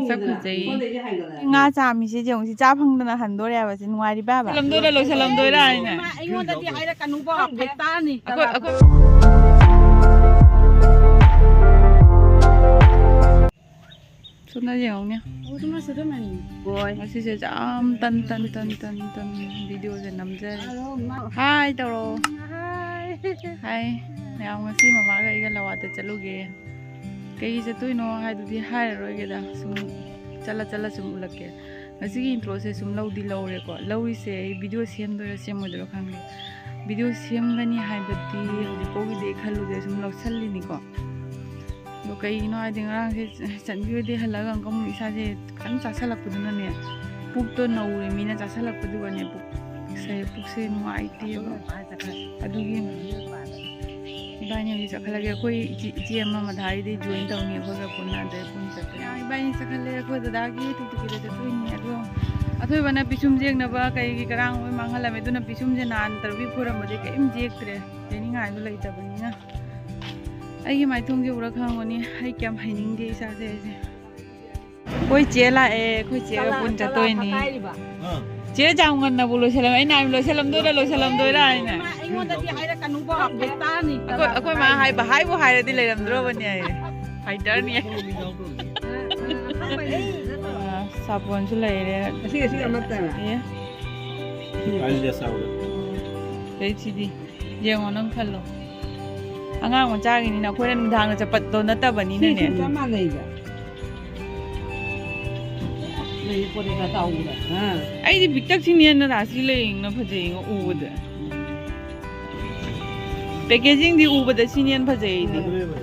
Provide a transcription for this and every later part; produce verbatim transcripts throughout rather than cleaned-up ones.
ꯁꯛ ꯐꯖꯩ꯫ ꯉꯥ ꯆꯥꯝꯃꯤꯁꯦ ꯌꯦꯡꯉꯨ, ꯁꯤ ꯆꯥ ꯐꯪꯗꯅ ꯍꯟꯗꯣꯔꯦ ꯍꯥꯏꯕ, ꯁꯤ ꯅꯨꯡꯉꯥꯏꯔꯤꯕ ꯍꯥꯏꯕ? ꯂꯣꯏꯁꯜꯂꯝꯗꯣꯏꯔꯥ, ꯂꯣꯏꯁꯜꯂꯝꯗꯣꯏꯔꯥ ꯍꯥꯏꯅ꯫ ꯑꯩꯉꯣꯟꯗꯗꯤ ꯍꯥꯏꯔꯛꯀꯅꯨꯀꯣ, ꯐꯦꯠꯇꯥꯅꯤ꯫ ꯑꯩꯈꯣꯏ, ꯑꯩꯈꯣꯏ꯫ ꯁꯣꯝꯗ ꯌꯦꯡꯉꯨꯅꯦ꯫ ꯍꯣꯏ꯫ ꯉꯁꯤꯁꯦ ꯌꯥꯝ ꯇꯟ, ꯇꯟ, ꯇꯟ, ꯇꯟ, ꯇꯟ ꯚꯤꯗꯤꯑꯣꯁꯦ ꯅꯝꯖꯔꯦ꯫ ꯍꯥꯏ ꯇꯧꯔꯣ꯫ ꯍꯥꯏ꯫ ꯍꯥꯏ꯫ ꯃꯌꯥꯝ, ꯉꯁꯤ ꯃꯃꯥꯒ ꯑꯩꯒ ꯂꯋꯥꯗ ꯆꯠꯂꯨꯒꯦ꯫ ꯀꯩꯒꯤ ꯆꯠꯇꯣꯏꯅꯣ ꯍꯥꯏꯗꯨꯗꯤ ꯍꯥꯏꯔꯔꯣꯏꯒꯦꯗ, ꯁꯨꯝ ꯆꯠꯂ ꯆꯠꯂ ꯁꯨꯝ ꯎꯠꯂꯛꯀꯦ꯫ ꯉꯁꯤꯒꯤ ꯏꯟꯇ꯭ꯔꯣꯁꯦ ꯁꯨꯝ ꯂꯧꯗꯤ ꯂꯧꯔꯦꯀꯣ꯫ ꯂꯧꯔꯤꯁꯦ ꯑꯩ ꯚꯤꯗꯤꯑꯣ ꯁꯦꯝꯗꯣꯏꯔꯥ ꯁꯦꯝꯃꯣꯏꯗꯣꯏꯔꯥ ꯈꯪꯗꯦ꯫ ꯚꯤꯗꯤꯑꯣ ꯁꯦꯝꯒꯅꯤ ꯍꯥꯏꯕꯗꯤ ꯍꯧꯖꯤꯛꯐꯥꯎꯒꯤꯗꯤ ꯑꯩ ꯈꯜꯂꯨꯗꯦ, ꯁꯨꯝ ꯂꯧꯁꯜꯂꯤꯅꯤꯀꯣ꯫ ꯑꯗꯣ ꯀꯩꯒꯤꯅꯣ ꯍꯥꯏꯗꯤ ꯉꯔꯥꯡꯁꯦ ꯆꯟꯕꯤꯍꯣꯏꯗꯩ ꯍꯜꯂꯒ ꯑꯃꯨꯛꯀ ꯑꯃꯨꯛ ꯏꯁꯥꯁꯦ ꯈꯤꯇꯪ ꯆꯥꯁꯜꯂꯛꯄꯗꯨꯅꯅꯦ, ꯄꯨꯛꯇꯣ ꯅꯧꯔꯤꯃꯤꯅ ꯆꯥꯁꯜꯂꯛꯄꯗꯨꯒꯅꯦ ꯄꯨꯛꯁꯦ, ꯄꯨꯛꯁꯦ ꯅꯨꯡꯉꯥꯏꯇꯦꯕ꯫ ꯑꯗꯨꯒꯤ ꯏꯕꯥꯅꯤ ꯍꯧꯖꯤꯛ ꯆꯠꯈꯠꯂꯒꯦ꯫ ꯑꯩꯈꯣꯏ ꯏꯆꯦ, ꯏꯆꯦ ꯑꯃ ꯃꯊꯥꯒꯤꯗꯤ ꯖꯣꯏꯟ ꯇꯧꯅꯤ, ꯑꯩꯈꯣꯏꯒ ꯄꯨꯟꯅ, ꯑꯗꯩ ꯄꯨꯟꯅ ꯆꯠꯄ ꯌꯥꯏ꯫ ꯏꯕꯥꯅꯤ ꯆꯠꯈꯠꯂꯦ꯫ ꯑꯩꯈꯣꯏ ꯗꯗꯥꯒꯤ ꯇꯨꯛ ꯇꯨꯛꯀꯤꯗ ꯆꯠꯇꯣꯏꯅꯤ꯫ ꯑꯗꯣ ꯑꯊꯣꯏꯕꯅ ꯄꯤꯁꯨꯝ ꯌꯦꯛꯅꯕ ꯀꯩꯒꯤ ꯀꯔꯥꯡ ꯂꯣꯏ ꯃꯥꯡꯍꯜꯂꯝꯃꯦ꯫ ꯑꯗꯨꯅ ꯄꯤꯁꯨꯝꯁꯦ ꯅꯍꯥꯟ ꯇꯔꯨꯛꯀꯤ ꯐꯣꯏꯔꯝꯕꯗꯤ ꯀꯔꯤꯝ ꯌꯦꯛꯇ꯭ꯔꯦ, ꯌꯦꯛꯅꯤꯡꯉꯥꯏꯗꯣ ꯂꯩꯇꯕꯅꯤꯅ꯫ ꯑꯩꯒꯤ ꯃꯥꯏꯊꯣꯡꯁꯦ ꯎꯔ ꯈꯪꯉꯝꯒꯅꯤ ꯑꯩ ꯀꯌꯥꯝ ꯍꯩꯅꯤꯡꯗꯦ ꯏꯁꯥꯁꯦ ꯑꯩꯁꯦ꯫ ꯑꯩꯈꯣꯏ ꯆꯦ ꯂꯥꯛꯑꯦ, ꯑꯩꯈꯣꯏ ꯆꯦꯒ ꯄꯨꯟ ꯆꯠꯇꯣꯏꯅꯤ꯫ ꯆꯦ ꯌꯥꯝ ꯉꯟꯅꯕꯨ ꯂꯣꯏꯁꯜꯂꯝꯃꯦ꯫ ꯑꯩꯅ ꯍꯥꯏꯕ, "ꯂꯣꯏꯁꯜꯂꯝꯗꯣꯏꯔꯥ, ꯂꯣꯏꯁꯜꯂꯝꯗꯣꯏꯔꯥ?" ꯍꯥꯏꯅ꯫ ꯑꯩꯉꯣꯟꯗꯗꯤ ꯍꯥꯏꯔꯛꯀꯅꯨꯀꯣ, ꯐꯦꯠꯇꯥꯅꯤ꯫ ꯑꯩꯈꯣꯏ, ꯑꯩꯈꯣꯏ ꯃꯥ ꯍꯥꯏꯕ, ꯍꯥꯏꯕꯨ ꯍꯥꯏꯔꯗꯤ ꯂꯩꯔꯝꯗ꯭ꯔꯣꯕꯅꯦ ꯍꯥꯏꯌꯦ꯫ ꯐꯥꯏꯇꯔꯅꯤ꯫ ꯑ, ꯁꯥꯄꯣꯟꯁꯨ ꯂꯩꯔꯦ꯫ ꯑꯁꯤ, ꯑꯁꯤ ꯑꯃꯠꯇꯅ꯫ ꯑꯦ꯫ ꯀꯥꯏꯗ ꯆꯥꯎꯔꯦ? ꯀꯩ ꯁꯤꯗꯤ? ꯌꯦꯡꯉꯣ, ꯅꯪ ꯈꯜꯂꯣ꯫ ꯑꯉꯥꯡ ꯃꯆꯥꯒꯤꯅꯤꯅ, ꯑꯩꯈꯣꯏꯅ ꯅꯨꯡꯗꯥꯡꯗ ꯆꯠꯄꯗꯣ ꯅꯠꯇꯕꯅꯤꯅꯅꯦ꯫ ꯁꯤꯁꯨ ꯆꯞ ꯃꯥꯟꯅꯩꯗ꯫ ꯂꯩ ꯄꯣꯠ ꯀꯩꯀꯥ ꯇꯧꯕꯗ꯫ ꯑꯥ꯫ ꯑꯩꯗꯤ ꯄꯤꯛꯇꯛ ꯁꯤꯅ ꯍꯦꯟꯅ ꯔꯥꯁꯤ ꯂꯩꯅ ꯐꯖꯩꯉꯣ ꯎꯕꯗ꯫ ꯄꯦꯀꯦꯖꯤꯡꯗꯤ ꯎꯕꯗ ꯁꯤꯅ ꯍꯦꯟꯅ ꯐꯖꯩ ꯑꯩꯗꯤ꯫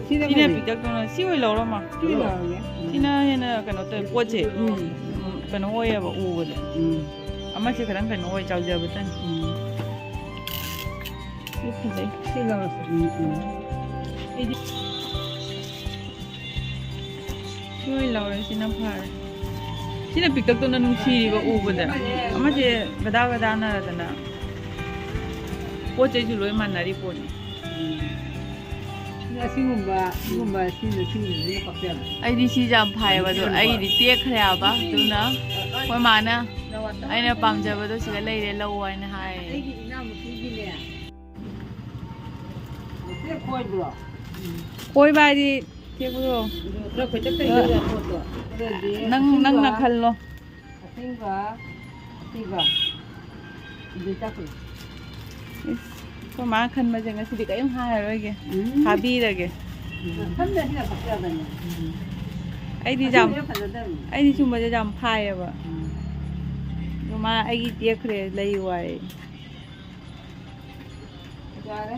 ꯁꯤꯅ ꯁꯤꯅ ꯐꯖꯩ꯫ ꯄꯤꯛꯇꯛ ꯇꯧꯅ ꯁꯤ ꯑꯣꯏ ꯂꯧꯔꯣꯃ꯫ ꯁꯤ ꯂꯧꯔꯒꯦ꯫ ꯁꯤꯅ ꯍꯦꯟꯅ ꯀꯩꯅꯣ ꯇꯧꯋꯦ, ꯄꯣꯠꯁꯦ꯫ ꯎꯝ꯫ ꯎꯝ, ꯀꯩꯅꯣ ꯑꯣꯏꯌꯦꯕ ꯎꯕꯗ꯫ ꯎꯝ꯫ ꯑꯃꯁꯦ ꯈꯤꯇꯪ ꯀꯩꯅꯣ ꯑꯣꯏ, ꯆꯥꯎꯖꯕꯇꯅꯤ꯫ ꯎꯝ꯫ ꯁꯤ ꯐꯖꯩ꯫ ꯁꯤ ꯂꯧꯔꯁꯤ꯫ ꯎꯝ, ꯎꯝ꯫ ꯑꯩꯗꯤ ꯁꯤ ꯑꯣꯏ ꯂꯧꯔꯦ, ꯁꯤꯅ ꯐꯔꯦ꯫ ꯁꯤꯅ ꯄꯤꯛꯇꯛꯇꯧꯅ ꯅꯨꯡꯁꯤꯔꯤꯕ ꯎꯕꯗ꯫ ꯑꯃꯁꯦ ꯒꯗꯥ ꯒꯗꯥꯅꯔꯗꯅ꯫ ꯄꯣꯠ ꯆꯩꯁꯨ ꯂꯣꯏ ꯃꯥꯟꯅꯔꯤ ꯄꯣꯠꯅꯤ꯫ ꯎꯝ꯫ ꯑꯁꯤꯒꯨꯝꯕ, ꯁꯤꯒꯨꯝꯕ, ꯁꯤꯅ, ꯁꯤꯒꯨꯝꯕꯁꯤꯅ ꯄꯛꯆꯕ꯫ ꯑꯩꯗꯤ ꯁꯤꯁꯦ ꯌꯥꯝ ꯐꯩꯌꯦꯕ, ꯑꯗꯣ ꯑꯩꯒꯤꯗꯤ ꯇꯦꯛꯈ꯭ꯔꯦ ꯍꯥꯏꯕ, ꯑꯗꯨꯅ ꯑꯩꯈꯣꯏ ꯃꯥꯅ ꯑꯩꯅ ꯄꯥꯝꯖꯕꯗꯣ ꯁꯤꯗ ꯂꯩꯔꯦ, ꯂꯧꯑꯣ ꯍꯥꯏꯅ ꯍꯥꯏ꯫ ꯑꯩꯒꯤ ꯏꯅꯥꯎꯅꯨꯄꯤꯒꯤꯅꯦ꯫ ꯇꯦꯛ ꯈꯣꯏꯕ꯭ꯔꯣ? ꯈꯣꯏꯕ ꯍꯥꯏꯗꯤ ꯇꯦꯛꯄꯗꯣ꯫ ꯈꯔ ꯈꯣꯏꯇꯛ ꯇꯧꯕ ꯄꯣꯠꯇꯣ꯫ ꯑꯗꯨꯗꯤ ꯅꯪ, ꯑꯁꯤꯒ ꯅꯪꯅ ꯈꯜꯂꯣ꯫ ꯑꯁꯦꯡꯕ, ꯑꯁꯤꯒ ꯑꯗꯨ ꯆꯠꯈ꯭ꯔꯦ꯫ ꯏꯁ, ꯑꯩꯈꯣꯏ ꯃꯥ ꯈꯟꯕꯁꯦ ꯉꯁꯤꯗꯤ ꯀꯔꯤꯝ ꯍꯥꯏꯔꯔꯣꯏꯒꯦ꯫ ꯎꯝ꯫ ꯊꯥꯕꯤꯔꯒꯦ꯫ ꯎꯝ, ꯈꯟꯕꯁꯤꯅ ꯄꯛꯆꯕꯅꯦ꯫ ꯑꯩꯗꯤ ꯌꯥꯝ, ꯑꯁꯦꯡꯕ ꯐꯖꯗꯕꯅꯦ꯫ ꯑꯩꯗꯤ ꯁꯨꯝꯕꯁꯦ ꯌꯥꯝ ꯐꯥꯏꯌꯦꯕ꯫ ꯎꯝ꯫ ꯑꯗꯣ ꯃꯥ ꯑꯩꯒꯤ ꯇꯦꯛꯈ꯭ꯔꯦ, ꯂꯩꯌꯨ ꯍꯥꯏ꯫ ꯌꯥꯔꯦ꯫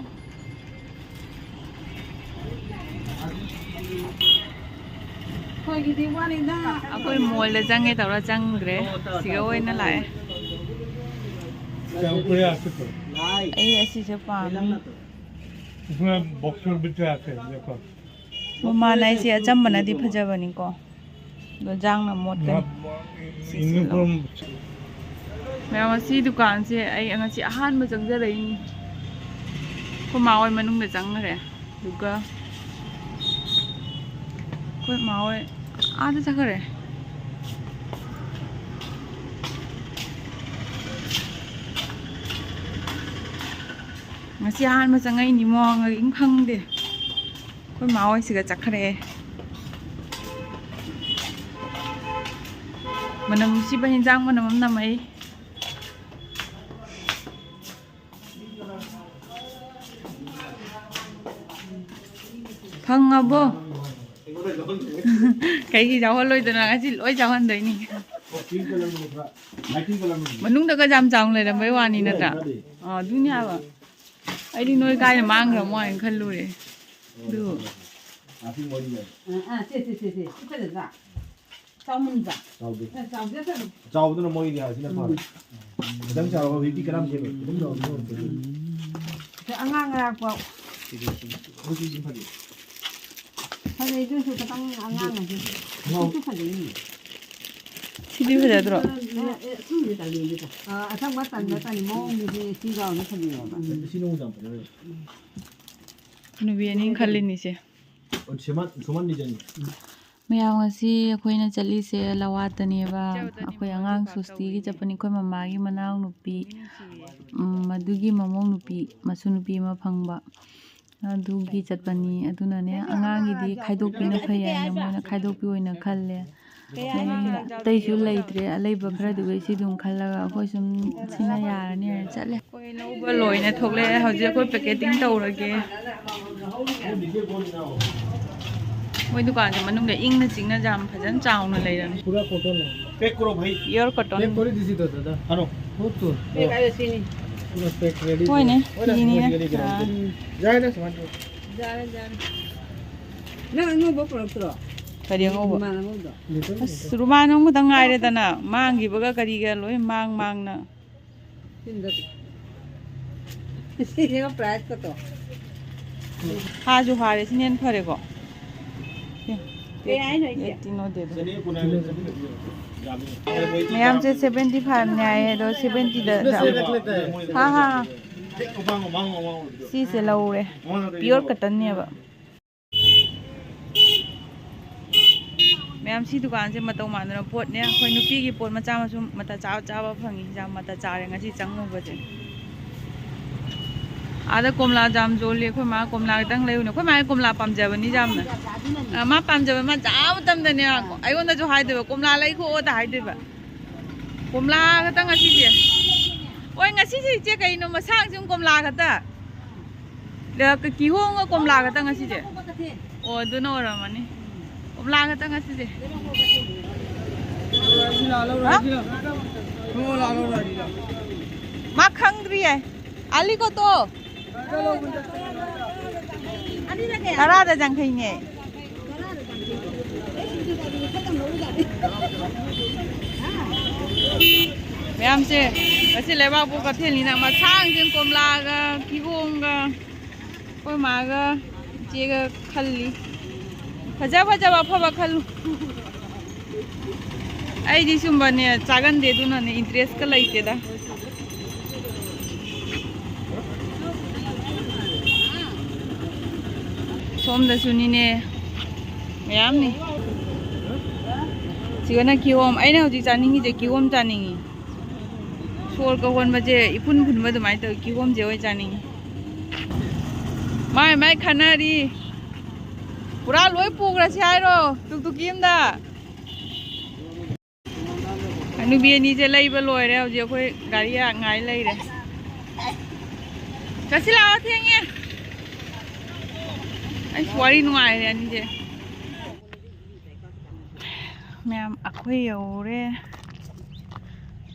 ꯑꯩꯈꯣꯏꯒꯤꯗꯤ ꯋꯥꯠꯂꯤꯗ꯫ ꯑꯩꯈꯣꯏ ꯃꯣꯜꯗ ꯆꯪꯉꯦ ꯇꯧꯔ ꯆꯪꯗ꯭ꯔꯦ, ꯁꯤꯒ ꯑꯣꯏꯅ ꯂꯥꯛꯑꯦ꯫ क्या ऊपर है आपके तो? ꯑꯩ ꯑꯁꯤꯁꯦ ꯄꯥꯝꯃꯤ꯫ उसमें बॉक्सर भी आते हैं, देखो। ꯃꯃꯥꯟ ꯍꯥꯏꯁꯦ ꯑꯆꯝꯕꯅꯗꯤ ꯐꯖꯕꯅꯤꯀꯣ, ꯑꯗꯣ ꯖꯥꯡꯅ ꯃꯣꯠꯀꯅꯤ꯫ ꯃꯌꯥꯝ, ꯑꯁꯤ ꯗꯨꯀꯥꯟꯁꯦ ꯑꯩ ꯉꯁꯤ ꯑꯍꯥꯟꯕ ꯆꯪꯖꯔꯛꯏꯅꯤ꯫ ꯑꯩꯈꯣꯏ ꯃꯥ ꯍꯣꯏ ꯃꯅꯨꯡꯗ ꯆꯪꯈ꯭ꯔꯦ, ꯑꯗꯨꯒ ꯑꯩꯈꯣꯏ ꯃꯥ ꯍꯣꯏ ꯑꯥꯗ ꯆꯠꯈ꯭ꯔꯦ꯫ ꯉꯁꯤ ꯑꯍꯥꯟꯕ ꯆꯪꯉꯛꯏꯅꯤ, ꯃꯑꯣꯡ ꯃꯔꯤꯟ ꯈꯪꯗꯦ꯫ ꯑꯩꯈꯣꯏ ꯃꯥ ꯍꯣꯏꯁꯤꯒ ꯆꯠꯈ꯭ꯔꯦ꯫ ꯃꯅꯝ ꯅꯨꯡꯁꯤꯕ ꯍꯤꯟꯖꯥꯡ ꯃꯅꯝ ꯑꯃ ꯅꯝꯃꯛꯏ꯫ ꯐꯪꯉꯕꯣ? ꯀꯩꯒꯤ ꯌꯥꯎꯍꯜꯂꯣꯏꯗꯅ? ꯉꯁꯤ ꯂꯣꯏ ꯌꯥꯎꯍꯟꯗꯣꯏꯅꯤ꯫ ꯃꯅꯨꯡꯗꯒ ꯌꯥꯝ ꯆꯥꯎꯅ ꯂꯩꯔꯝꯕꯩ ꯋꯥꯅꯤ ꯅꯠꯇ꯭ꯔꯥ? ꯑꯥ, ꯑꯗꯨꯅꯤ ꯍꯥꯏꯕ꯫ ꯑꯩꯗꯤ ꯅꯣꯏ ꯀꯥꯏꯗ ꯃꯥꯡꯈ꯭ꯔꯃꯣ ꯍꯥꯏꯅ ꯈꯜꯂꯨꯔꯦ꯫ ꯑꯗꯨ ꯑꯥ, ꯑꯥ, ꯁꯦ, ꯁꯦ, ꯁꯦ, ꯁꯦ꯫ ꯁꯤ ꯐꯖꯗ꯭ꯔꯥ? ꯆꯥꯎꯃꯟꯕ꯭ꯔꯥ? ꯆꯥꯎꯗꯦ꯫ ꯑꯦ, ꯆꯥꯎꯗꯦ, ꯆꯥꯎꯗꯦ꯫ ꯆꯥꯎꯕꯗꯨꯅ ꯃꯣꯏꯒꯤꯗꯤ ꯍꯥꯏꯁꯤꯅ ꯐꯔꯦ꯫ ꯎꯝ꯫ ꯈꯤꯇꯪ ꯆꯥꯎꯔꯒ ꯍꯧꯖꯤꯛꯇꯤ ꯀꯔꯝ ꯁꯦꯝꯃꯦ? ꯈꯤꯇꯪ ꯆꯥꯎꯕꯗꯨꯅ ꯐꯔꯦ꯫ ꯑꯗ ꯑꯉꯥꯡ ꯑꯔꯥꯛꯄ꯫ ꯍꯧꯖꯤꯛꯇꯤ ꯐꯖꯩ꯫ ꯐꯖꯩ, ꯑꯗꯨꯁꯨ ꯈꯤꯇꯪ ꯑꯉꯥꯡ ꯑꯁꯤ꯫ ꯁꯤꯁꯨ ꯐꯖꯩꯅꯦ꯫ ꯁꯤꯗꯤ ꯐꯖꯗ꯭ꯔꯣ? ꯑꯦ, ꯑꯦ, ꯑꯁꯤꯗꯤ ꯇꯜꯂꯤ, ꯑꯗꯨꯗ꯫ ꯑ, ꯑꯁꯪꯕ ꯇꯟꯕ ꯇꯟ ꯃꯑꯣꯡꯗꯨꯗꯤ ꯁꯤ ꯌꯥꯎꯅ ꯐꯖꯩꯌꯦꯕ꯫ ꯁꯤ ꯅꯣꯡꯃ ꯌꯥꯝ ꯐꯖꯩ꯫ ꯅꯨꯄꯤ ꯑꯅꯤ ꯈꯜꯂꯤꯅꯤꯁꯦ꯫ ꯃꯌꯥꯝ, ꯉꯁꯤ ꯑꯩꯈꯣꯏꯅ ꯆꯠꯂꯤꯁꯦ ꯂꯋꯥꯠꯇꯅꯦꯕ꯫ ꯑꯩꯈꯣꯏ ꯑꯉꯥꯡ ꯁꯣꯁꯇꯤꯒꯤ ꯆꯠꯄꯅꯤ꯫ ꯑꯩꯈꯣꯏ ꯃꯃꯥꯒꯤ ꯃꯅꯥꯎ ꯅꯨꯄꯤ, ꯎꯝ, ꯃꯗꯨꯒꯤ ꯃꯃꯧ ꯅꯨꯄꯤ, ꯃꯁꯨ ꯅꯨꯄꯤ ꯑꯃ ꯐꯪꯕ, ꯑꯗꯨꯒꯤ ꯆꯠꯄꯅꯤ꯫ ꯑꯗꯨꯅꯅꯦ, ꯑꯉꯥꯡꯒꯤꯗꯤ ꯈꯥꯏꯗꯣꯛꯄꯤꯅ ꯐꯩ ꯍꯥꯏꯅ ꯃꯣꯏꯅ ꯈꯥꯏꯗꯣꯛꯄꯤ ꯑꯣꯏꯅ ꯈꯜꯂꯦ꯫ ꯑꯇꯩꯁꯨ ꯂꯩꯇ꯭ꯔꯦ, ꯑꯂꯩꯕ ꯈꯔꯗꯨꯒꯩ ꯁꯤ ꯑꯗꯨꯝ ꯈꯜꯂꯒ ꯑꯩꯈꯣꯏ ꯁꯨꯝ ꯁꯤꯅ ꯌꯥꯔꯅꯤ ꯍꯥꯏꯅ ꯆꯠꯂꯦ꯫ ꯑꯩꯈꯣꯏ ꯂꯧꯕ ꯂꯣꯏꯅ ꯊꯣꯛꯂꯛꯑꯦ꯫ ꯍꯧꯖꯤꯛ ꯑꯩꯈꯣꯏ packeting ꯇꯧꯔꯒꯦ꯫ ꯃꯣꯏ ꯗꯨꯀꯥꯟꯁꯦ ꯃꯅꯨꯡꯗ ꯏꯪꯅ ꯆꯤꯛꯅ ꯌꯥꯝ ꯐꯖꯅ ꯆꯥꯎꯅ ꯂꯩꯔꯝꯃꯤ꯫ पूरा कॉटन है। Pack करो भाई। Pure cotton। Pack करी दीजिए तो दादा। हलो। हो तो। पूरा pack ready। ꯍꯣꯏꯅꯦ, ꯐꯤꯅꯤꯅꯦ꯫ ꯑꯥ꯫ ꯌꯥꯔꯦ, ꯌꯥꯔꯦ꯫ ꯅꯪ ꯑꯉꯧꯕ ꯄꯨꯔꯛꯇ꯭ꯔꯣ? ꯀꯔꯤ ꯑꯉꯧꯕ? ꯔꯨꯃꯥꯟ ꯑꯉꯧꯕꯗꯣ꯫ ꯑꯁ, ꯔꯨꯃꯥꯟ ꯑꯃꯈꯛꯇꯪ ꯉꯥꯏꯔꯦꯗꯅ, ꯃꯥꯡꯈꯤꯕꯒ ꯀꯔꯤꯒ ꯂꯣꯏ ꯃꯥꯡ ꯃꯥꯡꯅ꯫ ꯁꯤꯁꯤꯒ price ꯀꯗꯣ꯫ ꯍꯥꯁꯨ ꯍꯥꯔꯦ, ꯁꯤꯅ ꯍꯦꯟꯅ ꯐꯔꯦꯀꯣ꯫ ꯀꯩ ꯍꯥꯏꯅꯣ ꯏꯆꯦ? ꯌꯦꯠꯇꯤ ꯅꯣꯗꯦꯗ꯫ ꯃꯌꯥꯝꯁꯦ seventy five ꯅꯦ ꯍꯥꯏꯌꯦ, ꯑꯗꯣ seventy ꯗ, ꯍꯥ, ꯍꯥ꯫ ꯁꯤꯁꯦ ꯂꯧꯔꯦ, pure cotton ꯅꯦꯕ꯫ ꯃꯌꯥꯝ, ꯁꯤ ꯗꯨꯀꯥꯟꯁꯦ ꯃꯇꯧ ꯃꯥꯟꯗꯅ ꯄꯣꯠꯅꯦ꯫ ꯑꯩꯈꯣꯏ ꯅꯨꯄꯤꯒꯤ ꯄꯣꯠ ꯃꯆꯥ ꯃꯁꯨ ꯃꯇꯥ ꯆꯥꯕ ꯆꯥꯕ ꯐꯪꯉꯤ꯫ ꯌꯥꯝ ꯃꯇꯥ ꯆꯥꯔꯦ ꯉꯁꯤ ꯆꯪꯉꯨꯕꯁꯦ꯫ ꯑꯥꯗ ꯀꯣꯝꯂꯥ ꯖꯥꯝ ꯌꯣꯜꯂꯤ꯫ ꯑꯩꯈꯣꯏ ꯃꯥ ꯀꯣꯝꯂꯥ ꯈꯤꯇꯪ ꯂꯩꯔꯨꯅꯦ꯫ ꯑꯩꯈꯣꯏ ꯃꯥ ꯀꯣꯝꯂꯥ ꯄꯥꯝꯖꯕꯅꯤ ꯌꯥꯝꯅ꯫ ꯑ, ꯃꯥ ꯄꯥꯝꯖꯕ, ꯃꯥ ꯆꯥꯕ ꯃꯇꯝꯗꯅꯦ ꯑꯩꯉꯣꯟꯗꯁꯨ ꯍꯥꯏꯗꯣꯏꯕ, "ꯀꯣꯝꯂꯥ ꯂꯩꯈꯣꯗ" ꯍꯥꯏꯗꯣꯏꯕ꯫ ꯀꯣꯝꯂꯥ ꯈꯛꯇꯪ ꯉꯁꯤꯁꯦ꯫ ꯍꯣꯏ, ꯉꯁꯤꯁꯦ ꯏꯆꯦ ꯀꯩꯅꯣ ꯃꯁꯥꯡꯁꯤ ꯀꯣꯝꯂꯥ ꯈꯛꯇ꯫ ꯂ-, ꯀ-, ꯀꯤꯍꯣꯝꯒ ꯀꯣꯝꯂꯥ ꯈꯛꯇ ꯉꯁꯤꯁꯦ? ꯑꯣ, ꯑꯗꯨꯅ ꯑꯣꯏꯔꯝꯃꯅꯤ꯫ ꯀꯣꯝꯂꯥ ꯈꯛꯇ ꯉꯁꯤꯁꯦ꯫ ꯍꯥ? ꯃꯥ ꯈꯪꯗ꯭ꯔꯤꯌꯦ꯫ ꯑꯂꯤ ꯀꯣ ꯇꯣ? ꯇꯔꯥꯗ ꯌꯥꯡꯈꯩꯅꯦ꯫ ꯃꯌꯥꯝꯁꯦ, ꯉꯁꯤ ꯂꯩꯕꯥꯛꯄꯣꯛ ꯀꯩꯊꯦꯜꯅꯤꯅ ꯃꯁꯥꯡꯁꯤꯡ ꯀꯣꯝꯂꯥꯒ ꯀꯤꯍꯣꯝꯒ ꯑꯩꯈꯣꯏ ꯃꯥꯒ ꯏꯆꯦꯒ ꯈꯜꯂꯤ꯫ ꯐꯖ ꯐꯖꯕ ꯑꯐꯕ ꯈꯜꯂꯨ꯫ ꯑꯩꯗꯤ ꯁꯨꯝꯕꯅꯦ ꯆꯥꯒꯟꯗꯦ, ꯑꯗꯨꯅꯅꯦ interest ꯀ ꯂꯩꯇꯦꯗ꯫ ꯁꯣꯝꯗꯁꯨꯅꯤꯅꯦ, ꯃꯌꯥꯝꯅꯤ꯫ ꯁꯤꯒꯅ ꯀꯤꯍꯣꯝ꯫ ꯑꯩꯅ ꯍꯧꯖꯤꯛ ꯆꯥꯅꯤꯡꯉꯤꯁꯦ ꯀꯤꯍꯣꯝ ꯆꯥꯅꯤꯡꯉꯤ꯫ ꯁꯣꯔꯒ ꯍꯣꯟꯕꯁꯦ ꯏꯐꯨꯟ ꯐꯨꯟꯕ ꯑꯗꯨꯃꯥꯏꯅ ꯇꯧꯋꯤ꯫ ꯀꯤꯍꯣꯝꯁꯦ ꯑꯣꯏ ꯆꯥꯅꯤꯡꯉꯤ꯫ ꯃꯥꯏ ꯃꯥꯏ ꯈꯟꯅꯔꯤ꯫ ꯄꯨꯔꯥ ꯂꯣꯏ ꯄꯨꯈ꯭ꯔꯁꯤ ꯍꯥꯏꯔꯣ ꯇꯨꯛꯇꯨꯛꯀꯤ ꯑꯝꯗ? ꯍꯅꯨꯕꯤ ꯑꯅꯤꯁꯦ ꯂꯩꯕ ꯂꯣꯏꯔꯦ꯫ ꯍꯧꯖꯤꯛ ꯑꯩꯈꯣꯏ ꯒꯥꯔꯤ ꯉꯥꯏ ꯂꯩꯔꯦ꯫ ꯆꯠꯁꯤ ꯂꯥꯛꯑꯣ, ꯊꯦꯡꯉꯦ꯫ ꯑꯩꯁ, ꯋꯥꯔꯤ ꯅꯨꯡꯉꯥꯏꯔꯦ ꯑꯅꯤꯁꯦ꯫ ꯃꯌꯥꯝ, ꯑꯩꯈꯣꯏ ꯌꯧꯔꯦ꯫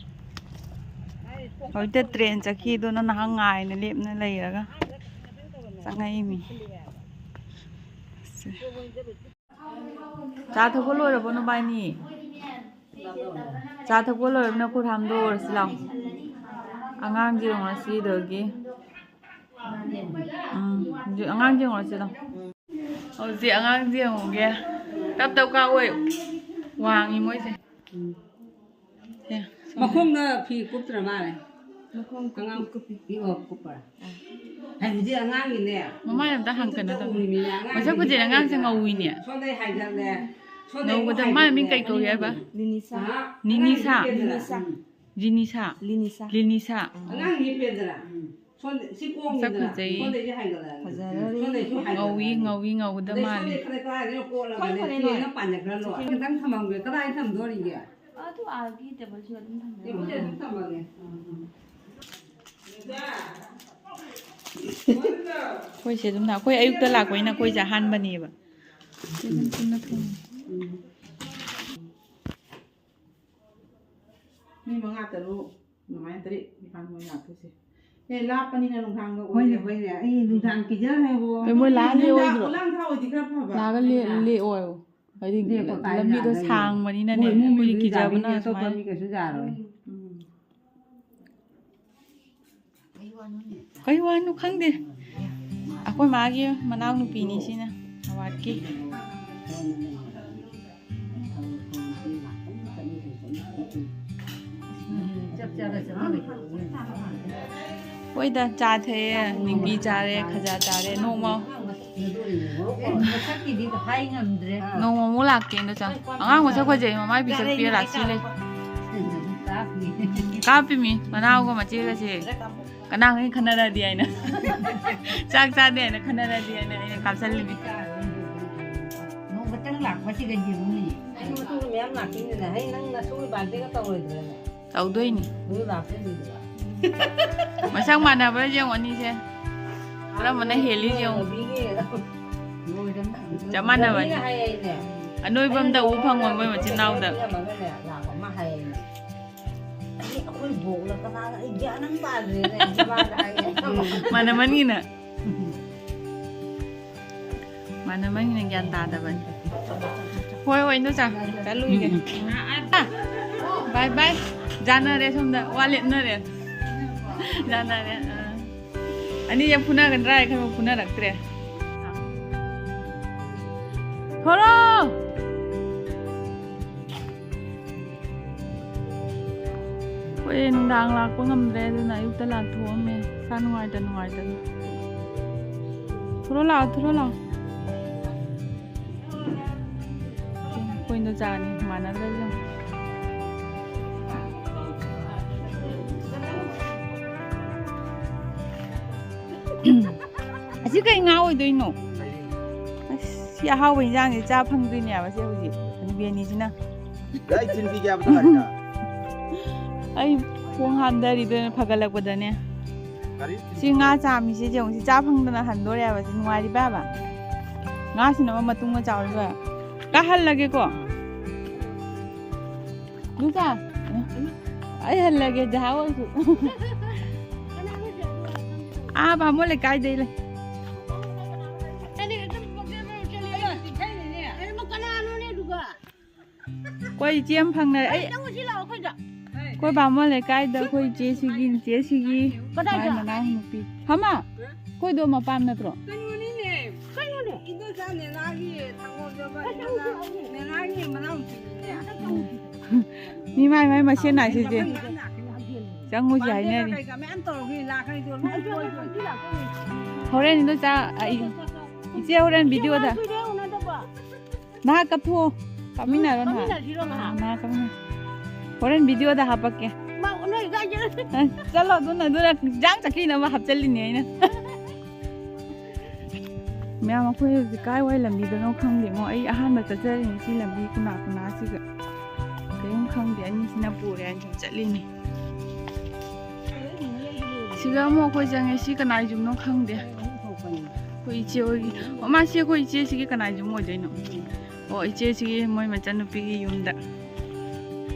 ꯍꯧꯖꯤꯛꯇ ꯇ꯭ꯔꯦꯟ ꯆꯠꯈꯤꯗꯨꯅ ꯅꯍꯥꯛ ꯉꯥꯏꯅ ꯂꯦꯞꯅ ꯂꯩꯔꯒ ꯆꯪꯉꯛꯏꯃꯤ꯫ ꯆꯥ ꯊꯛꯄ ꯂꯣꯏꯔꯕꯣ ꯅꯕꯥꯏꯅꯤ? ꯆꯥ ꯊꯛꯄ ꯂꯣꯏꯔꯕꯅꯤꯅ ꯈꯨꯠ ꯍꯥꯝꯗꯣꯛꯎꯔꯁꯤ ꯂꯥꯎ꯫ ꯑꯉꯥꯡꯁꯦ ꯌꯦꯡꯉꯣ ꯁꯤꯗꯒꯤ꯫ ꯎꯝ, ꯍꯧꯖꯤꯛ ꯑꯉꯥꯡꯁꯦ ꯌꯦꯡꯉꯣ ꯁꯤ ꯂꯥꯎ꯫ ꯍꯧꯖꯤꯛ ꯑꯉꯥꯡꯁꯦ ꯌꯦꯡꯉꯨꯒꯦ꯫ ꯇꯞ ꯇꯞ ꯀꯥꯎꯋꯣ꯫ ꯋꯥꯡꯉꯤ ꯃꯣꯏꯁꯦ꯫ ꯁꯦ꯫ ꯃꯈꯣꯡꯗ ꯐꯤ ꯀꯨꯞꯇ꯭ꯔ ꯃꯥꯜꯂꯦ꯫ ꯃꯈꯣꯡ ꯑꯉꯥꯡ ꯀꯨꯞꯄꯤ꯫ ꯐꯤ ꯑꯣ ꯀꯨꯞꯄ꯭ꯔꯥ? ꯍꯥꯏꯕꯗꯤ ꯑꯉꯥꯡꯒꯤꯅꯦ꯫ ꯃꯃꯥꯏ ꯑꯝꯇ ꯍꯪꯀꯅꯣ ꯇꯧꯕꯅꯤ꯫ ꯎꯔꯤꯃꯤꯅꯦ, ꯑꯉꯥꯡꯒꯤ ꯃꯁꯛ ꯐꯖꯩ, ꯑꯉꯥꯡꯁꯦ ꯉꯧꯏꯅꯦ꯫ ꯁꯣꯝꯗꯩ ꯍꯥꯏꯒꯠꯂꯦ꯫ ꯁꯣꯝꯗꯩ ꯉꯧꯕꯗ ꯃꯥ ꯃꯤꯡ ꯀꯩ ꯀꯧꯏ ꯍꯥꯏꯕ? ꯂꯤꯅꯤꯁꯥ꯫ ꯑꯍꯥ, ꯅꯤꯅꯤꯁꯥ꯫ ꯑꯉꯥꯡꯒꯤ ꯂꯤꯅꯤꯁꯥ꯫ ꯄꯦꯟꯗ꯭ꯔꯥ? ꯎꯝ꯫ ꯖꯤꯅꯤꯁꯥ꯫ ꯂꯤꯅꯤꯁꯥ꯫ ꯂꯤꯅꯤꯁꯥ꯫ ꯑꯉꯥꯡꯒꯤ ꯄꯦꯟꯗ꯭ꯔꯥ? ꯎꯝ꯫ ꯁꯣꯝꯗ-, ꯁꯤ ꯃꯁꯛ ꯀꯣꯡꯉꯤꯗꯅ꯫ ꯐꯖꯩ꯫ ꯁꯣꯝꯗꯩꯁꯨ ꯍꯥꯏꯒꯠꯂꯛꯑꯅꯤ꯫ ꯐꯖꯔꯦ꯫ ꯁꯣꯝꯗꯩꯁꯨ ꯍꯥꯏꯒꯠꯂꯛꯑꯅꯤ꯫ ꯉꯧꯏ, ꯉꯧꯏ, ꯉꯧꯒꯗ ꯑꯗꯩ ꯃꯥꯜꯂꯦ꯫ ꯁꯣꯝꯗꯩ ꯈꯔ ꯀꯥꯏꯗꯅꯣ ꯀꯣꯠꯂꯒꯅꯦ, ꯐꯔꯦ, ꯐꯔꯦ, ꯁꯤꯅ ꯅꯣꯏ꯫ ꯄꯥꯟꯖꯈ꯭ꯔ ꯂꯣꯏꯔꯦ꯫ ꯈꯤꯇꯪ ꯊꯝꯃꯝꯒꯦ꯫ ꯀꯗꯥꯏ ꯊꯝꯗꯣꯔꯤꯒꯦ? ꯑꯗꯨ ꯑꯥꯒꯤ ꯇꯦꯕꯜꯁꯤꯗ ꯑꯗꯨꯝ ꯊꯝꯕ ꯇꯦꯕꯜꯁꯤꯗ ꯌꯥꯅꯤ꯫ ꯑꯗꯨꯝ ꯊꯝꯃꯒꯦ꯫ ꯎꯝ, ꯎꯝ꯫ ꯑꯩꯈꯣꯏꯁꯦ ꯑꯗꯨꯝ, ꯑꯩꯈꯣꯏ ꯑꯌꯨꯛꯇ ꯂꯥꯛꯄꯅꯤꯅ ꯑꯩꯈꯣꯏꯁꯦ ꯑꯍꯥꯟꯕꯅꯦꯕ꯫ ꯁꯤ ꯑꯗꯨꯝ ꯄꯨꯟꯅ ꯊꯣꯡꯉꯦ꯫ ꯎꯝ꯫ ꯃꯤ ꯃꯉꯥ ꯇꯔꯨꯛ ꯑꯗꯨꯃꯥꯏꯅ ꯇꯔꯦꯠ ꯅꯤꯄꯥꯜ ꯃꯣꯏ ꯂꯥꯛꯇꯣꯏꯁꯦ꯫ ꯑꯦ, ꯂꯥꯞꯄꯅꯤꯅ ꯅꯨꯡꯗꯥꯡꯗ ꯑꯣꯏꯔꯦ꯫ ꯍꯣꯏꯅꯦ, ꯍꯣꯏꯅꯦ꯫ ꯑꯩ ꯅꯨꯡꯗꯥꯡ ꯀꯤꯖꯈ꯭ꯔꯦꯕꯣ꯫ ꯑꯦ, ꯃꯣꯏ ꯂꯥꯛꯑ ꯅꯨꯡꯗꯥꯡ ꯂꯦꯛꯑꯣꯏꯗ꯭ꯔꯣ? ꯈꯨꯂꯥꯡ ꯊꯥ ꯑꯣꯏꯗꯤ ꯈꯔ ꯐꯕ꯫ ꯂꯥꯛꯑꯒ ꯂꯦꯛ-, ꯂꯦꯛꯑꯣꯏꯌꯣ꯫ ꯍꯥꯏꯗꯤ ꯂꯦꯛꯄ ꯀꯥꯏ ꯂꯝꯕꯤꯗꯣ ꯌꯥꯗꯣꯏꯅꯣ? ꯁꯥꯡꯕꯅꯤꯅꯅꯦ, ꯃꯣꯏ ꯏꯃꯨꯡ ꯑꯩꯈꯣꯏꯗꯤ ꯃꯤꯗꯨꯗꯤ ꯀꯤꯖꯕꯅ ꯌꯥꯕꯤꯅꯤ, ꯑꯇꯣꯞꯄ ꯁꯨꯃꯥꯏꯅ꯫ ꯃꯤ ꯀꯩꯁꯨ ꯌꯥꯔꯣꯏ꯫ ꯎꯝ꯫ ꯀꯩ ꯋꯥꯅꯣ ꯈꯪꯗꯦ꯫ ꯑꯩꯈꯣꯏ ꯃꯥꯒꯤ ꯃꯅꯥꯎꯅꯨꯄꯤꯅꯤ ꯁꯤꯅ, ꯑꯋꯥꯠꯀꯤ꯫ ꯍꯣꯏꯗ, ꯆꯥ ꯊꯛꯑꯦ, ꯃꯤꯃꯤ ꯆꯥꯔꯦ, ꯈꯖꯥ ꯆꯥꯔꯦ, ꯅꯣꯡꯃ꯫ ꯃꯁꯛꯀꯤꯗꯤ ꯍꯥꯏ ꯉꯝꯗ꯭ꯔꯦ꯫ ꯅꯣꯡꯃꯃꯨꯛ ꯂꯥꯛꯀꯦ, ꯏꯟꯗꯣꯆꯥ꯫ ꯑꯉꯥꯡ ꯃꯁꯛ ꯐꯖꯩ, ꯃꯃꯥꯏ ꯄꯤꯁꯛ ꯄꯤꯛꯑ ꯂꯥꯛꯁꯤ ꯂꯩ꯫ ꯀꯥꯞꯄꯤꯃꯤ, ꯃꯅꯥꯎꯒ ꯃꯆꯦꯒꯁꯦ꯫ ꯀꯅꯥꯒ ꯈꯟꯅꯔꯗꯤ ꯍꯥꯏꯅ꯫ ꯆꯥꯛ ꯆꯥꯗꯦ ꯍꯥꯏꯅ ꯈꯟꯅꯔꯗꯤ ꯍꯥꯏꯅ ꯑꯩꯅ ꯀꯥꯞꯁꯜꯂꯤꯃꯤ꯫ ꯅꯣꯡꯃꯇꯪ ꯂꯥꯛꯄꯁꯤꯒ ꯌꯦꯡꯉꯨꯅꯦ꯫ ꯑꯩ ꯃꯇꯨꯡꯗ ꯃꯌꯥꯝ ꯂꯥꯛꯇꯣꯏꯅꯤꯅ꯫ ꯍꯩ, ꯅꯪ ꯅꯁꯨꯒꯤ ꯕꯥꯔꯗꯦꯒ ꯇꯧꯔꯣꯏꯗ꯭ꯔꯅꯦ? ꯇꯧꯗꯣꯏꯅꯤ꯫ ꯅꯣꯏ ꯂꯥꯛꯇꯣꯏꯅꯤꯗꯅ꯫ ꯃꯁꯛ ꯃꯥꯟꯅꯕ꯭ꯔꯥ ꯌꯦꯡꯉꯣ ꯑꯅꯤꯁꯦ꯫ ꯀꯔꯝꯕꯅ ꯍꯦꯜꯂꯤ ꯌꯦꯡꯉꯣ꯫ ꯅꯕꯤꯒꯤ ꯆꯞ ꯃꯥꯟꯅꯕꯅꯤ꯫ ꯅꯕꯤꯅ ꯍꯥꯏ ꯍꯥꯏꯅꯦ꯫ ꯑꯅꯣꯏꯕ ꯑꯝꯇ ꯎ ꯐꯪꯉꯣꯏ ꯃꯣꯏ ꯃꯆꯤꯟ ꯃꯅꯥꯎꯗ꯫ ꯑꯃꯒꯅꯦ ꯂꯥꯛꯄ ꯑꯃ ꯍꯥꯏ ꯍꯥꯏꯅꯦ꯫ ꯑꯩ ꯑꯩꯈꯣꯏ ꯕꯣꯛꯂ ꯀꯅꯥꯅ ꯑꯩ ꯒ꯭ꯌꯥꯟ ꯑꯃ ꯇꯥꯗ꯭ꯔꯦꯅꯦ꯫ ꯃꯥꯅ ꯃꯅꯤꯅ꯫ ꯃꯥꯅ ꯃꯅꯤꯅ ꯒ꯭ꯌꯥꯟ ꯇꯥꯗꯕꯅꯤ꯫ ꯍꯣꯏ, ꯍꯣꯏ, ꯏꯟꯗꯣꯆꯥ, ꯆꯠꯂꯨꯏꯒꯦ꯫ ꯕꯥꯏ ꯕꯥꯏ꯫ ꯖꯥꯅꯔꯦ ꯁꯣꯝꯗ, ꯋꯥ ꯂꯦꯞꯅꯔꯦ꯫ ꯖꯥꯅꯔꯦ, ꯑꯥ꯫ ꯑꯅꯤꯁꯦ ꯐꯨꯅꯒꯗ꯭ꯔꯥ ꯍꯥꯏ ꯈꯟꯕ ꯐꯨꯅꯔꯛꯇ꯭ꯔꯦ꯫ ꯊꯣꯔꯣ! ꯑꯩꯈꯣꯏ ꯅꯨꯡꯗꯥꯡ ꯂꯥꯛꯄ ꯉꯝꯗ꯭ꯔꯦ, ꯑꯗꯨꯅ ꯑꯌꯨꯛꯇ ꯂꯥꯛꯊꯣꯛꯑꯝꯃꯦ, ꯏꯁꯥ ꯅꯨꯡꯉꯥꯏꯇ ꯅꯨꯡꯉꯥꯏꯇꯅ꯫ ꯊꯨꯔꯣ ꯂꯥꯛꯑꯣ, ꯊꯨꯔꯣ ꯂꯥꯛꯑꯣ꯫ ꯑꯩꯈꯣꯏ ꯏꯟꯗꯣꯆꯥꯅꯤ, ꯃꯥꯟꯅꯗ꯭ꯔꯁꯨ ꯌꯦꯡꯉꯨ꯫ ꯑꯁꯤ ꯀꯩ ꯉꯥ ꯑꯣꯏꯗꯣꯏꯅꯣ? ꯑꯁ, ꯁꯤ ꯑꯍꯥꯎꯕ ꯏꯟꯖꯥꯡꯁꯦ ꯆꯥ ꯐꯪꯗꯣꯏꯅꯦꯕ ꯁꯦ ꯍꯧꯖꯤꯛ, ꯍꯅꯨꯕꯤ ꯑꯅꯤꯁꯤꯅ꯫ ꯑꯩ ꯊꯤꯟꯕꯤꯒꯦ ꯍꯥꯏꯕꯗꯣ ꯂꯥꯛꯏꯗ꯫ ꯑꯩ ꯈꯣꯡ ꯍꯥꯝꯊꯔꯤꯗꯣ ꯐꯒꯠꯂꯛꯄꯗꯅꯦ꯫ ꯒꯥꯔꯤ ꯁꯤ ꯉꯥ ꯆꯥꯝꯃꯤꯁꯦ ꯌꯦꯡꯉꯨ, ꯁꯤ ꯆꯥ ꯐꯪꯗꯅ ꯍꯟꯗꯣꯔꯦꯕ, ꯁꯤ ꯅꯨꯡꯉꯥꯏꯔꯤꯕꯕ? ꯉꯥꯁꯤꯅ ꯑꯃ ꯃꯇꯨꯡꯒ ꯆꯥꯎꯔꯤꯕ꯫ ꯀꯥꯍꯜꯂꯒꯦꯀꯣ꯫ ꯂꯨꯀꯥ, ꯑꯩ ꯍꯜꯂꯒꯦ, ꯖꯍꯥ ꯑꯣꯏꯁꯨ꯫ ꯑꯥ, ꯕꯥꯃꯣꯟ ꯂꯩꯀꯥꯏꯗꯩ ꯂꯩ꯫ ꯀꯅꯥꯅꯣꯅꯦ ꯑꯗꯨꯒ? ꯑꯩꯈꯣꯏ ꯏꯆꯦ ꯑꯃ ꯐꯪꯅꯔꯦ꯫ ꯑꯩ, ꯆꯪꯉꯨꯁꯤ ꯂꯥꯛꯑꯣ ꯑꯩꯈꯣꯏꯗ꯫ ꯑꯩꯈꯣꯏ ꯕꯥꯃꯣꯟ ꯂꯩꯀꯥꯏꯗ ꯑꯩꯈꯣꯏ ꯏꯆꯦꯁꯤꯒꯤ, ꯏꯆꯦꯁꯤꯒꯤ ꯀꯗꯥꯏꯗ? ꯃꯥꯏ ꯃꯅꯥꯎ ꯅꯨꯄꯤ꯫ ꯍꯃ, ꯑꯩꯈꯣꯏꯗꯣ ꯃꯄꯥꯝ ꯅꯠꯇ꯭ꯔꯣ? ꯀꯩꯅꯣꯅꯤꯅꯦ꯫ ꯀꯩꯅꯣꯅꯦ? ꯏꯟꯗꯣꯆꯥ ꯅꯦꯅꯥꯒꯤ ꯊꯪꯒꯣꯜꯗꯕ ꯑꯩ ꯆꯪꯉꯨꯁꯤ ꯏꯟꯗꯣꯆꯥ ꯂꯥꯛꯑꯣꯅꯦ꯫ ꯅꯦꯅꯥꯒꯤ ꯃꯅꯥꯎ ꯅꯨꯄꯤꯅꯤꯅꯦ꯫ ꯑꯩ ꯆꯪꯉꯨꯁꯤ꯫ ꯃꯤ ꯃꯥꯏ ꯃꯥꯏ ꯃꯁꯦꯟ ꯍꯥꯏꯁꯤꯁꯦ꯫ ꯆꯪꯉꯨꯁꯤ ꯍꯥꯏꯅꯔꯤ꯫ ꯀꯩꯀꯥ ꯃꯌꯥꯝ ꯇꯧꯔꯒ ꯂꯥꯛꯀꯅꯤꯗꯣ ꯂꯣꯏ ꯀꯣꯏꯗꯣꯏꯅꯤ꯫ ꯍꯣꯔꯦꯟ ꯏꯟꯗꯣꯆꯥ, ꯑꯩ ꯏꯆꯦ ꯍꯣꯔꯦꯟ ꯚꯤꯗꯤꯑꯣꯗ ꯀꯨꯏꯔꯦ ꯎꯅꯗꯕ꯫ ꯅꯍꯥꯛ ꯀꯞꯊꯣꯛꯑꯣ꯫ ꯀꯞꯃꯤꯟꯅꯔꯣ ꯅꯍꯥꯛ꯫ ꯀꯞꯃꯤꯟꯅꯁꯤꯔꯣ ꯉꯥꯏꯍꯥꯛ? ꯅꯍꯥꯛ ꯀꯞꯃꯤꯟꯅ-, ꯍꯣꯔꯦꯟ ꯚꯤꯗꯤꯑꯣꯗ ꯍꯥꯄꯛꯀꯦ꯫ ꯃꯥ ꯎꯅꯔꯤꯀꯥꯟꯁꯤꯗ꯫ ꯑ, ꯆꯠꯂꯣ, ꯑꯗꯨꯅ, ꯑꯗꯨꯅ ꯏꯟꯖꯥꯡ ꯆꯠꯈꯤꯅꯕ ꯍꯥꯞꯆꯜꯂꯤꯅꯦ ꯑꯩꯅ꯫ ꯃꯌꯥꯝ, ꯑꯩꯈꯣꯏ ꯍꯧꯖꯤꯛ ꯀꯥꯏꯋꯥꯏ ꯂꯝꯕꯤꯗꯅꯣ ꯈꯪꯗꯦꯉꯣ꯫ ꯑꯩ ꯑꯍꯥꯟꯕ ꯆꯠꯆꯔꯤꯅꯤ ꯁꯤ ꯂꯝꯕꯤ ꯀꯨꯅꯥ ꯀꯨꯅꯥꯁꯤꯒ꯫ ꯀꯔꯤꯝ ꯈꯪꯗꯦ, ꯑꯅꯤꯁꯤꯅ ꯄꯨꯔꯦ ꯍꯥꯏꯅ ꯁꯨꯝ ꯆꯠꯂꯤꯅꯤ꯫ ꯁꯤꯗ ꯑꯃꯨꯛ ꯑꯩꯈꯣꯏ ꯆꯪꯉꯦ꯫ ꯁꯤ ꯀꯅꯥꯏ ꯌꯨꯝꯅꯣ ꯈꯪꯗꯦ꯫ ꯑꯩꯈꯣꯏ ꯏꯆꯦ ꯍꯣꯏꯒꯤ꯫ ꯑꯣ, ꯃꯥꯁꯤ ꯑꯩꯈꯣꯏ ꯏꯆꯦꯁꯤꯒꯤ ꯀꯅꯥꯏ ꯌꯨꯝ ꯑꯣꯏꯗꯣꯏꯅꯣ? ꯑꯣ, ꯏꯆꯦꯁꯤꯒꯤ ꯃꯣꯏ ꯃꯆꯟꯅꯨꯄꯤꯒꯤ ꯌꯨꯝꯗ꯫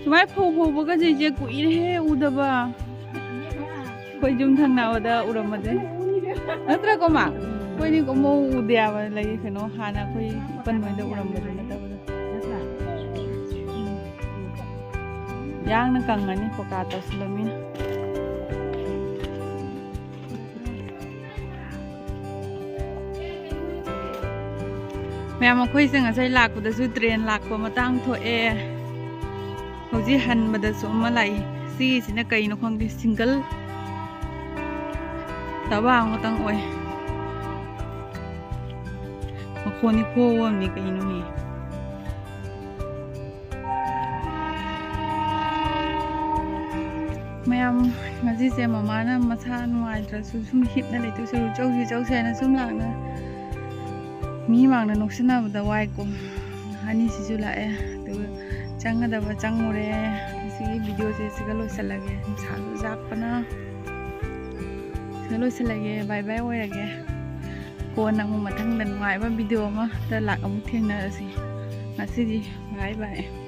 ꯁꯨꯃꯥꯏ ꯐꯧ ꯐꯧꯕꯒꯁꯦ ꯏꯆꯦ ꯀꯨꯏꯔꯦꯍꯦ ꯎꯗꯕ꯫ ꯑꯩꯈꯣꯏ ꯌꯨꯝ ꯊꯪꯅꯕꯗ ꯎꯔꯝꯃꯗꯤ꯫ ꯅꯠꯇ꯭ꯔꯀꯣ ꯃꯥ? ꯑꯩꯈꯣꯏꯗꯤ ꯑꯃꯨꯛ ꯎꯗꯦ ꯍꯥꯏꯕ ꯂꯩ ꯀꯩꯅꯣ, ꯍꯥꯟꯅ ꯑꯩꯈꯣꯏ ꯏꯄꯟ ꯍꯣꯏꯗ ꯎꯔꯝꯕꯗꯨ ꯅꯠꯇꯕꯗ꯫ ꯌꯥꯡꯅ ꯀꯪꯉꯅꯤ ꯀꯣꯀꯥ ꯇꯧꯁꯤꯜꯂꯃꯤꯅ꯫ ꯃꯌꯥꯝ, ꯑꯩꯈꯣꯏꯁꯦ ꯉꯁꯥꯏ ꯂꯥꯛꯄꯗꯁꯨ ꯇ꯭ꯔꯦꯟ ꯂꯥꯛꯄ ꯃꯇꯥꯡ ꯊꯣꯛꯑꯦ꯫ ꯍꯧꯖꯤꯛ ꯍꯟꯕꯗꯁꯨ ꯑꯃ ꯂꯥꯛꯏ꯫ ꯁꯤꯒꯤꯁꯤꯅ ꯀꯩꯅꯣ ꯈꯪꯗꯦ, ꯁꯤꯡꯒꯜ ꯇꯕꯥ ꯑꯃꯈꯛꯇꯪ ꯑꯣꯏ꯫ ꯃꯈꯣꯟꯅꯤ ꯈꯨꯍꯧ ꯑꯃꯅꯤ ꯀꯩꯅꯣꯅꯦ꯫ ꯃꯌꯥꯝ, ꯉꯁꯤꯁꯦ ꯃꯃꯥꯅ ꯃꯁꯥ ꯅꯨꯡꯉꯥꯏꯇ꯭ꯔꯁꯨ ꯁꯨꯝ ꯍꯤꯞꯅ ꯂꯩꯗꯣꯏ ꯁꯔꯨꯛ ꯆꯧꯁꯤ ꯆꯧꯁꯤ ꯍꯥꯏꯅ ꯁꯨꯝ ꯂꯥꯛꯅ ꯃꯤ ꯃꯥꯡꯗ ꯅꯣꯛꯁꯤꯟꯅꯕꯗ ꯋꯥꯏꯀꯣ꯫ ꯑꯅꯤꯁꯤꯁꯨ ꯂꯥꯛꯑꯦ, ꯑꯗꯨꯒ ꯆꯪꯒꯗꯕ ꯆꯪꯉꯨꯔꯦ꯫ ꯉꯁꯤꯒꯤ ꯚꯤꯗꯤꯑꯣꯁꯦ ꯁꯤꯒ ꯂꯣꯏꯁꯤꯜꯂꯒꯦ꯫ ꯅꯨꯡꯁꯥꯁꯨ ꯌꯥꯛꯄꯅ ꯁꯤꯒ ꯂꯣꯏꯁꯤꯜꯂꯒꯦ꯫ ꯕꯥꯏ ꯕꯥꯏ ꯑꯣꯏꯔꯒꯦ꯫ ꯀꯣꯟꯅ ꯑꯃꯨꯛ ꯃꯊꯪꯗ ꯅꯨꯡꯉꯥꯏꯕ ꯚꯤꯗꯤꯑꯣ ꯑꯃꯗ ꯂꯥꯛ ꯑꯃꯨꯛ ꯊꯦꯡꯅꯔꯁꯤ꯫ ꯉꯁꯤꯗꯤ ꯕꯥꯏ ꯕꯥꯏ꯫